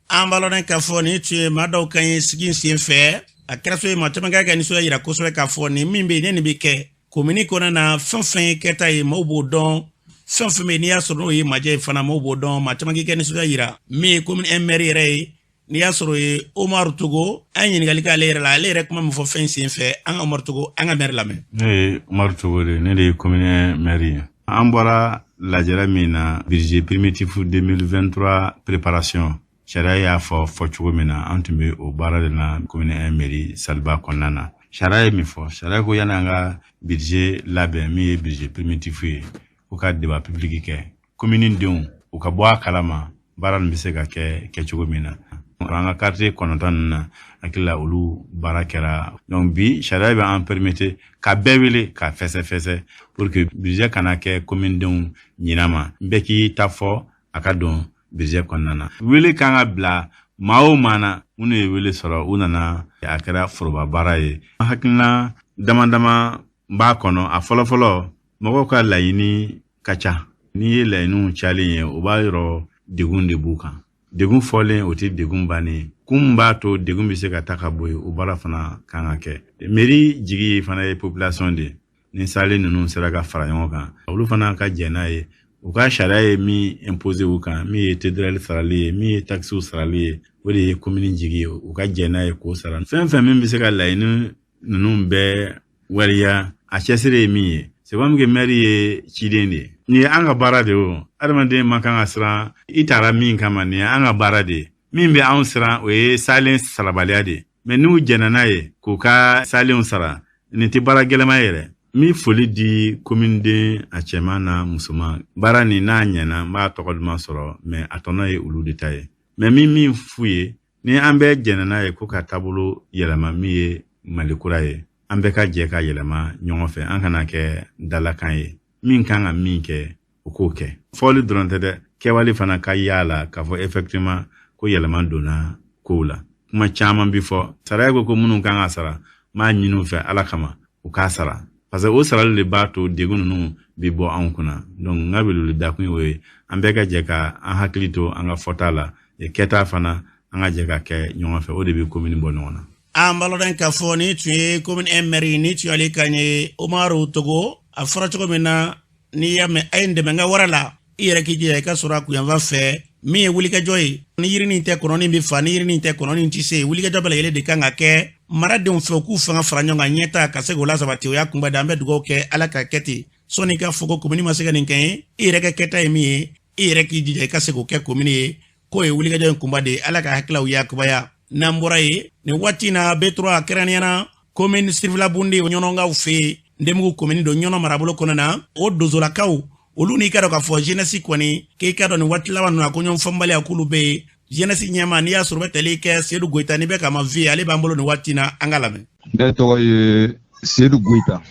An b'a lɔn k'a fɔ nin tun ye maa dɔw kan ye sigi sen fɛ. A kɛra so ye, maa caman ka nisɔndiya yira kosɛbɛ k'a fɔ nin min bɛ yen, ne nin bɛ kɛ komini kɔnɔna na. Fɛn fɛn ye kɛta ye, maaw b'o dɔn. Fɛn fɛn bɛ yen, n'i y'a sɔrɔ n'o ye majɛ ye fana, maaw b'o dɔn. Maa caman k'i ka nisɔndiya yira. Min ye commune 1 maire yɛrɛ ye, n'i y'a sɔrɔ ye Umaru Togo, an ye ɲininkali k'ale yɛrɛ la, ale yɛrɛ kuma min fɔ fɛn sen fɛ. An ka Umaru Togo, an ka maire lamɛn. Ne ye Umaru Togo de ye, ne de ye commune 1 maire ye. An bɔra lajɛrɛ min na, budget primitif 2023 préparation, sariya y'a fɔ fɔ cogo min na, an tun bɛ o baara de la commune 1 mairie saliba kɔnɔna na. Sariya ye min fɔ? Sariya ko yanni an ka budget labɛn, min ye budget primitif ye, ko ka débat public kɛ, commune denw u ka bɔ a kalama baara nin bɛ se ka kɛ kɛcogo min na. An ka quartier 9 ninnu na, hakili la olu baara kɛra. Donc bi sariya bɛ an permettre ka bɛɛ wele ka fɛsɛ fɛsɛ pour que budget kana kɛ commune denw ɲina ma, bɛɛ k'i ta fɔ a ka don budget kɔnɔna na. Wele kan ka bila maa o maa na, minnu ye wele sɔrɔ, u nana, a kɛra foroba baara ye. Hakilina dama dama b'a kɔnɔ. A fɔlɔfɔlɔ, mɔgɔw ka laɲini ka ca. N'i ye laɲiniw cayalen ye, o b'a yɔrɔ degun de b'u kan. Degun fɔlen, o tɛ degun bannen ye. Kun min b'a to degun bɛ se ka ta ka bɔ yen, o baara fana kan ka kɛ. Mairie jigi fana ye population de ye. Ni salen ninnu sera ka fara ɲɔgɔn kan, olu fana ka jɛn n'a ye. U ka sariya ye min imposer u kan, min ye TDR sarali ye, min ye taxes sarali ye, o de ye komini jigi ye. U ka jɛn n'a ye k'o sara. Fɛn fɛn min bɛ se ka laɲini ninnu bɛɛ waleya, a cɛsiri ye min ye, c'est comme que maire ye ciden de ye. Nin ye an ka baara de ye. O adamaden man kan ka siran i taara min kama. Nin ye an ka baara de ye. Min bɛ anw siran, o ye salen sarabaliya de ye. Mais n'u jɛnna n'a ye k'u ka salenw sara, nin tɛ baara gɛlɛma yɛrɛ. N bɛ foli di komininden a cɛman n'a musoman. Baara nin n'a ɲɛna, n b'a tɔgɔ duman sɔrɔ, mais a tɔnɔ ye olu de ta ye. Mais min f'u ye, ni an bɛɛ jɛnna n'a ye ko ka taabolo yɛlɛma, min ye Mali kura ye, an bɛɛ ka jɛ ka yɛlɛma ɲɔgɔn fɛ. An kana kɛ dalakan ye. Min kan ka min kɛ, o k'o kɛ. Fɔli dɔrɔn tɛ dɛ, kɛwale fana ka y'a la k'a fɔ effectivement ko yɛlɛma donna kow la. Kuma caman bi fɔ. Sariya ko ko minnu kan ka sara, n b'a ɲini u fɛ Ala kama, u k'a sara, parce que o sarali de b'a to degun ninnu bi bɔ anw kunna. Donc n ka welewele dakun y'o ye. An bɛɛ ka jɛ ka an hakili to an ka fɔta la, kɛta fana, an ka jɛ ka kɛ ɲɔgɔn fɛ. O de bɛ komini bɔ ɲɔgɔn na. An balɔdɔn k'a fɔ ni tun ye commune 1 maire, ni tun y'ale kan ye, Umaru Togo. A fɔra cogo min na, n'i y'a mɛn a ye n dɛmɛ n ka wara la, i yɛrɛ k'i jija i ka sɔrɔ a kunyanfan fɛ. Min ye wulikajɔ ye, ni yirinin tɛ, kɔnɔnin bɛ fa. Ni yirinin tɛ, kɔnɔnin tɛ se. Wulikajɔ bɛɛ lajɛlen de kan ka kɛ maradenw fɛ, u k'u fanga fara ɲɔgɔn kan ɲɛta ka se k'o lasabati. O y'a kunba da. An bɛ dugawu kɛ, Ala ka kɛ ten. Sɔnni i ka fɔ ko komini ma se ka nin kɛ ye, i yɛrɛ ka kɛta ye min ye, i yɛrɛ k'i jija i ka se k'o kɛ komini ye. K'o ye wulikajɔ in kunba de ye. Ala ka hakililaw yakubaya. N'an bɔra yen, nin waati na, B3, kɛrɛnkɛrɛnnenya commune Sirifila Bundi, Ɲɔnɔnkaw fɛ yen, Ndenbugu komini don, Ɲɔnɔ marabolo kɔnɔ na, o dozolakaw olu n'i ka dɔn k'a fɔ jeunesse kɔni, k'i ka dɔn nin waati laban ninnu na ko ɲɔgɔn faamubaliya k'olu bɛ yen. Jeunesse ɲɛma, n'i y'a sɔrɔ bɛ tali kɛ Sedu Goyita, n'i bɛ k'a ma vie, ale b'an bolo nin waati na, an ka lamɛn. Ne tɔgɔ ye Sedu Goyita,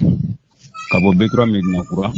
ka bɔ B3 Medina Kura,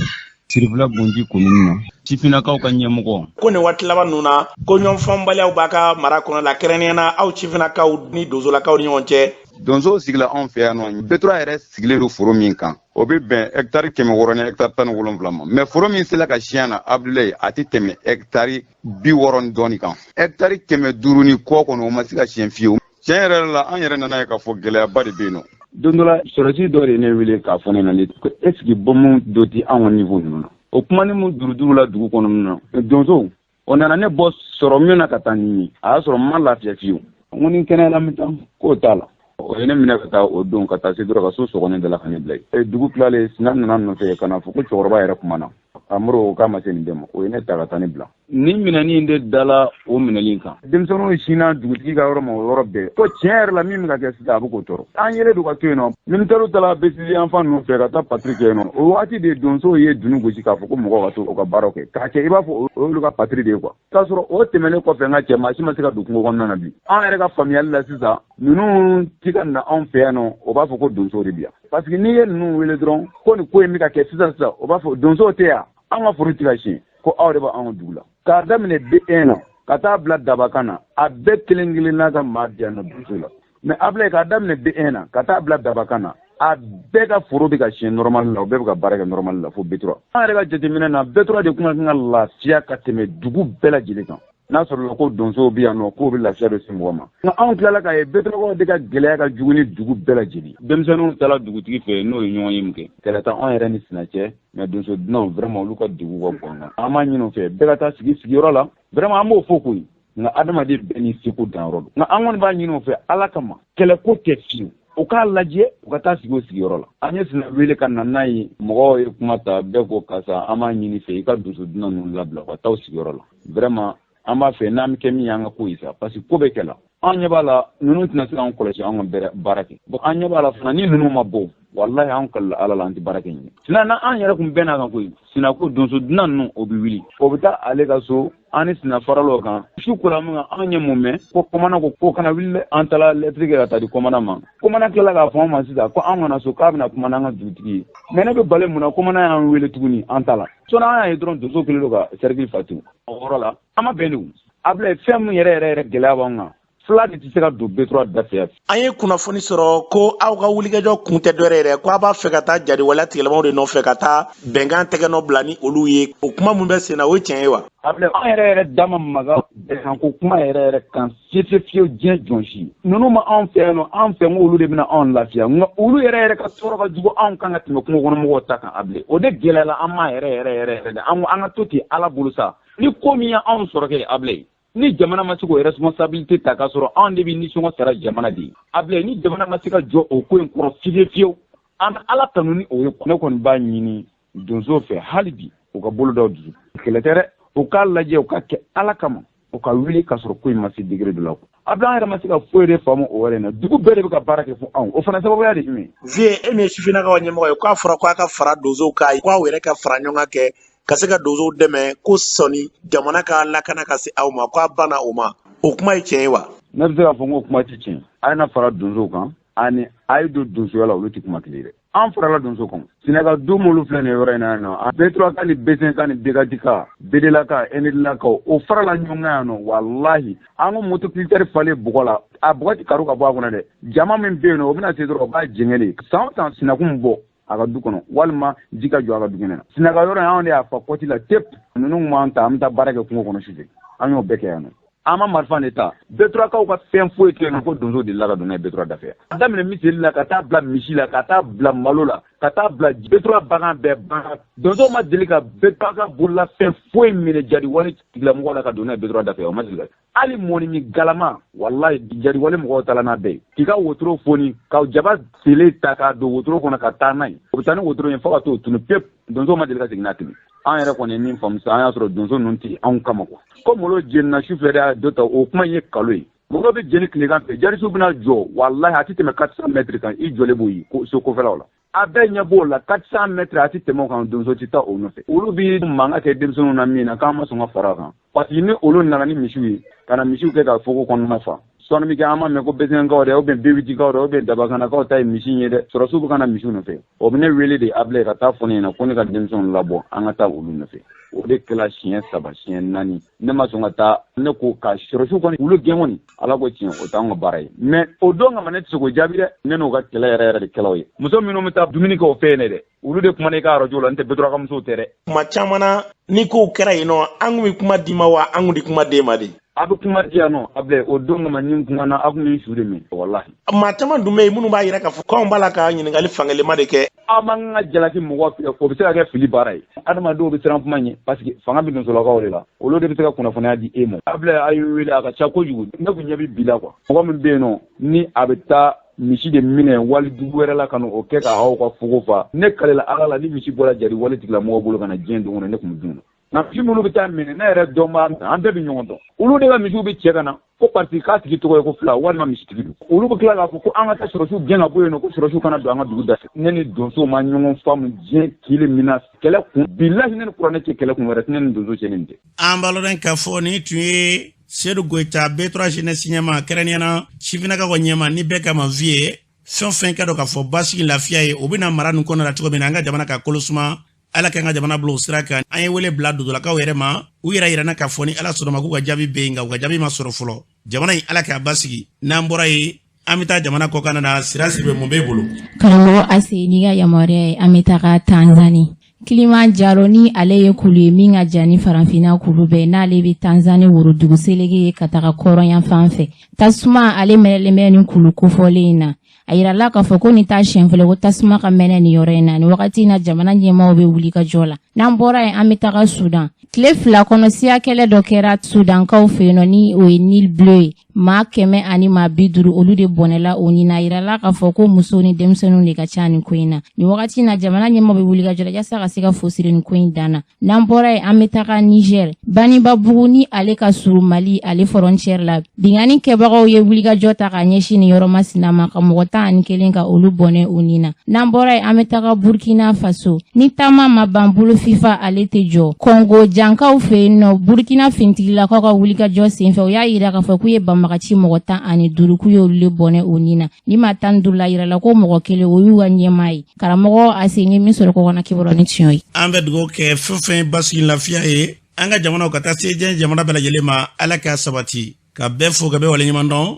Sirifila Bunji komini na, sifinnakaw ka ɲɛmɔgɔ. Ko nin waati laban ninnu na, ko ɲɔgɔn faamubaliyaw b'a ka mara kɔnɔ la, kɛrɛnkɛrɛnnenya na aw sifinnakaw ni dozolakaw ni ɲɔgɔn cɛ. Donsow sigila anw fɛ yan nɔ. B3 yɛrɛ sigilen don foro min kan, o bɛ bɛn hɛkitari 600 ni hɛkitari 17 ma. Mais foro min sela ka siɲɛ na, Abdulayi, a tɛ tɛmɛ hɛkitari 60 ni dɔɔni kan. Hɛkitari 500 ni kɔ kɔnɔ, o ma se ka siɲɛ fiyewu. Tiɲɛ yɛrɛ la, an yɛrɛ nana ye k'a fɔ gɛlɛyaba de bɛ yen nɔ. Don dɔ la, sɔrɔsi dɔ de ye ne wele k'a fɔ ne na ko est ce que bɔmu dɔ tɛ anw ka niveau ninnu na. O kuma ni mun duuru duuru la dugu kɔnɔ na, donsow o nana ne bɔ sɔrɔ min na ka taa nin ye, a y'a sɔrɔ n ma lafiya fiyewu. N ko ni kɛnɛyala, n bɛ taa. K'o t'a la. O ye ne minɛ ka taa o don, ka taa se dɔrɔn ka so sɔgɔ ne da la ka ne bila yen. Dugu tilalen, sina nana nɔfɛ ka na fɔ ko cɛkɔrɔba yɛrɛ kumana Amadu, ko k'a ma se nin bɛɛ ma. O ye ne ta ka taa ne bila. Nin minɛni in de dala o minɛli kan. Denmisɛnninw sinna dugutigi ka yɔrɔ ma o yɔrɔ bɛɛ, ko tiɲɛ yɛrɛ la, min bɛ ka kɛ sisan, a bɛ k'o tɔɔrɔ. An yɛrɛ don ka to yen nɔ, militaires taara Besili yan fan ninnu fɛ ka taa patrouille kɛ yen nɔ. O waati de donsow ye dunun gosi k'a fɔ ko mɔgɔw ka to u ka baaraw kɛ, k'a kɛ i b'a fɔ o y'olu ka patrouille de ye quoi. K'a sɔrɔ o tɛmɛnen kɔfɛ, n ka cɛ, maa si ma se ka don kungo kɔnɔna na bi. An yɛrɛ ka faamuyali la sisan, ninnu ti ka na anw fɛ yan nɔ, o b'a fɔ ko donsow de bi yan, parce que n'i ye ninnu wele dɔrɔn ko nin ko in bɛ ka kɛ sisan sisan, o b'a fɔ donsow tɛ yan, an ka foro ti ka siɲɛ, ko aw de b'anw ka dugu la. K'a daminɛ B1 na ka taa bila Dabakan na, a bɛɛ kelen kelen n'a ka maa bi yan nɔ donso la. Mais Ablaye, k'a daminɛ B1 na ka taa bila Dabakan na, a bɛɛ ka foro bɛ ka siɲɛ normal la, o bɛɛ bɛ ka baara kɛ normal la fo B3. An yɛrɛ ka jateminɛ na, B3 de kun ka kan ka lafiya ka tɛmɛ dugu bɛɛ lajɛlen kan, n'a sɔrɔla ko donsow bɛ yan nɔ, k'o bɛ lafiya dɔ se mɔgɔ ma. Nka anw tilala k'a ye B3kaw de ka gɛlɛya ka jugu ni dugu bɛɛ lajɛlen. Denmisɛnninw taara dugutigi fɛ, n'o ye ɲɔgɔn ye min kɛ, kɛlɛ tɛ anw yɛrɛ ni sina cɛ. Mais donso dunanw, vraiment, olu ka degun ka bon an kan. An b'a ɲini u fɛ, bɛɛ ka taa sigi sigiyɔrɔ la. Vraiment, an b'o fɔ koyi, nka adamaden bɛɛ n'i seko danyɔrɔ don. Nka an kɔni b'a ɲini u fɛ Ala kama, kɛlɛ ko tɛ fiyewu, u k'a lajɛ u ka taa sigi o sigiyɔrɔ la. An ye sina wele ka na n'a ye, mɔgɔw ye kuma ta, bɛɛ ko karisa, an b'a ɲini fɛ i ka donso dunan ninnu labila, u ka taa u sigiyɔrɔ la. Vraiment, an b'a fɛ n'an bɛ kɛ min ye, an ka ko ye sa, parce que ko bɛ kɛ la. An ɲɛ b'a la, ninnu tɛna se k'an kɔlɔsi, an ka baara kɛ. Bon, an ɲɛ b'a la fana, ni ninnu ma bɔ, walahi, an kalila Ala la, an tɛ baara kɛ ɲinɛ. Sina na, an yɛrɛ kun bɛn n'a kan koyi. Sina ko donso dunan ninnu, o bɛ wuli, o bɛ taa ale ka so. An ni sina farala o kan. Su kola min kan, an ye mun mɛn ko commandant ko ko kana wuli dɛ. An taara lɛtiri kɛ ka taa di commandant ma. Commandant tilala k'a fɔ an ma sisan ko an kana so, k'a bɛna kuma n'an ka dugutigi ye. Mais ne bɛ bali mun na? Commandant y'an wele tuguni, an ta la sɔnni, an y'a ye dɔrɔn donso kɛlen don ka cercle fa tugun. O yɔrɔ la, an ma bɛn de. Abulaye, fɛn min yɛrɛ yɛrɛ yɛrɛ gɛlɛya b'an kan. Fila de tɛ se ka don B3 da fɛ. An ye kunnafoni sɔrɔ ko aw ka wulikajɔ kun tɛ dɔwɛrɛ yɛrɛ, ko aw b'a fɛ ka taa jadiwaleya tigilamɔgɔw de nɔfɛ ka taa bɛnkan tɛgɛnɔ bila ni olu ye. O kuma min bɛ sen na, o ye tiɲɛ ye wa? Abulayi, an yɛrɛ yɛrɛ da ma maga bɛnkanko kuma yɛrɛ yɛrɛ kan fiyewu fiyewu diɲɛ jɔn si. Ninnu ma anw fɛ yan nɔ, an fɛ ko olu de bɛna anw lafiya, nka olu yɛrɛ yɛrɛ ka tɔɔrɔ ka jugu anw kan ka tɛmɛ kungo kɔnɔ mɔgɔw ta kan. Abulayi, o de gɛlɛyala an ma yɛrɛ yɛrɛ yɛrɛ yɛrɛ de. An ko an ka to ten Ala bolo sa. Ni ko min ye anw sɔrɔ kɛ, Abulayi, ni jamana ma se k'o responsabilité ta k'a sɔrɔ anw de bɛ nisɔngɔ sara jamana de ye. Abulayi, ni jamana ma se ka jɔ o ko in kɔrɔ fiyewu fiyewu, an bɛ Ala tanu ni o ye. Ne kɔni b'a ɲini donso fɛ hali bi, u ka bolo da dusu kɛlɛ tɛ dɛ, u k'a lajɛ, u ka kɛ Ala kama, u ka wuli k'a sɔrɔ ko in ma se degré dɔ la. Abulayi, an yɛrɛ ma se ka foyi de faamu o yɛrɛ na. Dugu bɛɛ de bɛ ka baara kɛ fo anw, o fana sababuya de jumɛn? Vieux, e min ye sifinnakaw ɲɛmɔgɔ ye, k'a fɔra ko a ka fara donsow kan, ko aw yɛrɛ ka fara ɲɔgɔn kan kɛ ka se ka donsow dɛmɛ ko sɔni jamana ka lakana ka se aw ma, ko a banna o ma. O kuma ye tiɲɛ ye wa? Ne bɛ se k'a fɔ n ko kuma tɛ tiɲɛ. A ye na fara donsow kan ani a ye don donsoya la, olu tɛ kuma kelen ye dɛ. An farala donso kan. Sinaka du minnu filɛ nin yɔrɔ in na yan nɔ, B3 ka ni B5 ka ni B4 ka, BD ka, ND ka, o farala ɲɔgɔn kan yan nɔ. Walahi, an ko motoculteur falen bɔgɔ la, a bɔgɔ tɛ karo ka bɔ a kɔnɔ dɛ. Jama min bɛ yen nɔ, o bɛna se dɔrɔn, o b'a jɛngɛ de. San o san, sinakun bɔ a ka du kɔnɔ walima ji ka jɔ a ka du kɛnɛ na. Sinaka yɔrɔ in, anw de y'a fa kɔti la tep. Ninnu b'an ta, an bɛ taa baara kɛ kungo kɔnɔ sufɛ. An y'o bɛɛ kɛ yan nɔ. An ma marifa de ta. B3kaw ka fɛn foyi tɛ yen ko donso delila ka don n'a ye B3 da fɛ. A daminɛ miseli la ka taa bila misi la, ka taa bila malo la, ka taa bila B3 bagan bɛɛ bagan. Donso ma deli ka B3 ka bololafɛn foyi minɛ jadiwale tigilamɔgɔ la ka don n'a ye B3 da fɛ. O ma deli ka. Hali mɔni min galama, walayi, jadiwale mɔgɔw taala n'a bɛɛ ye. K'i ka wotoro foni, ka jaba selen ta k'a don wotoro kɔnɔ ka taa n'a ye. O bɛ taa ni wotoro ye fo ka t'o tunu pewu. Donso ma deli ka segin n'a tuguni. An yɛrɛ kɔni ye min faamu sisan, an y'a sɔrɔ donso ninnu tɛ anw kama quoi. Ko malo jenina su fɛ de, dɔ ta, o kuma in ye kalo ye. Mɔgɔ bɛ jeni tilegan fɛ, jarisiw bɛna jɔ, walahi, a tɛ tɛmɛ 400 mètres kan, i jɔlen b'o ye so kɔfɛlaw la. A bɛɛ ɲɛ b'o la, 400 mètres a tɛ tɛmɛ o kan, donso tɛ taa o nɔfɛ. Olu bɛ mankan kɛ denmisɛnninw na min na, k'an ma sɔn ka fara a kan. Parce que ni olu nana ni misiw ye, ka na misiw kɛ ka fogo kɔnɔna fa. Sɔɔni bɛ kɛ, an ma mɛn ko Besenkaw dɛ, ou bien Bewitikaw dɛ, ou bien Dabakanakaw ta ye misi in ye dɛ. Sɔrɔsiw bɛ ka na misiw nɔfɛ. O bɛ ne wele de, Abulayi, ka taa fɔ ne ɲɛna ko ne ka denmisɛnw labɔ, an ka taa olu nɔfɛ. O de kɛla siɲɛ 3, siɲɛ 4. Ne ma sɔn ka taa. Ne ko ka sɔrɔsiw kɔni olu gɛn kɔni, Ala ko tiɲɛ, o t'anw ka baara ye. Mais o don kama, ne tɛ se k'o jaabi dɛ. Ne n'u ka kɛlɛ yɛrɛ yɛrɛ de kɛlaw ye. Muso minnu bɛ taa dumuni kɛ o fɛ yen dɛ, olu de kumana i ka arajo la, n tɛ B3 ka musow tɛ dɛ. Kuma caman na, ni kow kɛra yen nɔ, an kun bɛ kuma d'i ma wa an kun tɛ kuma d'e ma de? A bɛ kuma di yan nɔ, Abulayi, o don kama ni n kumana, aw kun bɛ n su de minɛ, walahi. Maa caman dun bɛ yen minnu b'a yira k'a fɔ k'anw b'a la ka ɲininkali fankelenma de kɛ. Aw man kan ka jalaki mɔgɔ fɛ, o bɛ se ka kɛ fili baara ye. Adamadenw bɛ siran kuma ɲɛ parce que fanga bɛ donsolakaw de la, olu de bɛ se ka kunnafoniya di e ma. Abulayi, a ye n wele, a ka ca kojugu. Ne kun ɲɛ bɛ bi la quoi. Mɔgɔ min bɛ yen nɔ, ni a bɛ taa misi de minɛ wali dugu wɛrɛ la ka na o kɛ ka aw ka fogo fa, ne kalela Ala la, ni misi bɔra jari wale tigilamɔgɔ bolo ka na diɲɛ don o don, ne tun bɛ dun. Nka misi minnu bɛ taa minɛ, ne yɛrɛ dɔn b'a, an bɛɛ bɛ ɲɔgɔn dɔn. Olu de ka misiw bɛ cɛ ka na ko parce que k'a tigi tɔgɔ ye ko fila walima misitigi don. Olu bɛ tila k'a fɔ ko an ka taa sɔrɔsiw gɛn ka bɔ yen nɔ, ko sɔrɔsiw kana don an ka dugu da fɛ. Ne ni donsow ma ɲɔgɔn faamu diɲɛ kile min na, kɛlɛ kun bilahi, ne ni kuranɛ cɛ, kɛlɛ kun wɛrɛ tɛ ne ni donso cɛ ni nin tɛ. An b'a lɔn k'a fɔ nin tun ye Sedu Goyita, B3 jeunesse ɲɛmaa, kɛrɛnkɛrɛnnenya na sifinnakaw ka ɲɛmaa, ni bɛɛ kama Vieux. Fɛn o fɛn ka dɔn k'a fɔ basigi lafiya ye, o bɛna mara nin kɔnɔ la cogo min na, an ka jamana ka kolo suma, Ala k'an ka jamana bila o sira kan. An ye wele bila dodolakaw yɛrɛ ma, u yɛrɛ yirana k'a fɔ ni Ala sɔnna ma k'u ka jaabi bɛ yen, nka u ka jaabi ma sɔrɔ fɔlɔ. Jamana in, Ala k'a basigi. N'an bɔra yen, an bɛ taa jamana kɔkan na. Sira Sidibe, mun b'e bolo? Karamɔgɔ Ase, n'i ka yamaruya ye, an bɛ taga Tanzani. Kilimanjaro ni ale ye kulu ye min ka jan ni farafinna kulu bɛɛ, n'ale bɛ Tanzani worodugu seleke ye ka taga kɔrɔn fan fɛ. Tasuma ale mɛnɛlen bɛ nin kulu kofɔlen in na. A yirala k'a fɔ ko nin t'a siɲɛ fɔlɔ ko tasuma ka mɛnɛ nin yɔrɔ in na. Nin wagati in na, jamana ɲɛmaaw bɛ wuli ka jɔ la. N'an bɔra yen, an bɛ taga Sudan. Tile 2 kɔnɔ, siya kɛlɛ dɔ kɛra Sudankaw fɛ yen nɔ, ni o ye Nil Bleu ye. Maa 150, olu de bɔnɛla o ni na. A yirala k'a fɔ ko musow ni denmisɛnninw de ka ca nin ko in na. Nin wagati in na, jamana ɲɛmaaw bɛ wuli ka jɔ la yaasa ka se ka fu siri nin ko in dan na. N'an bɔra yen, an bɛ taga Niger. Banibabugu ni ale ka surun Mali ale frontière la, binkanni kɛbagaw ye wulikajɔ ta ka ɲɛsin nin yɔrɔ masina ma, ka mɔgɔ 11 ka olu bɔnɛ u ni na. N'an bɔra yen, an bɛ taga Burkina Faso. Ni taama ma ban, bolo fifa ale tɛ jɔ. Kɔngo jankaw fɛ yen nɔ, Burkina finitigilakaw ka wulikajɔ senfɛ, u y'a yira k'a fɔ k'u ye banbagaci mɔgɔ 15, k'u y'olu le bɔnɛ u ni na. Ni maa 15 la, yirala ko mɔgɔ kelen, o y'u ka ɲɛmaa ye. Karamɔgɔ Ase, n ye min sɔrɔ kɔkanna kibaru ni tiɲɛ ye. An bɛ dugawu kɛ fɛn fɛn basigi lafiya ye an ka jamanaw ka taa se diɲɛ jamana bɛɛ lajɛlen ma, Ala k'a sabati. Ka bɛɛ fo, ka bɛɛ waleɲuman dɔn.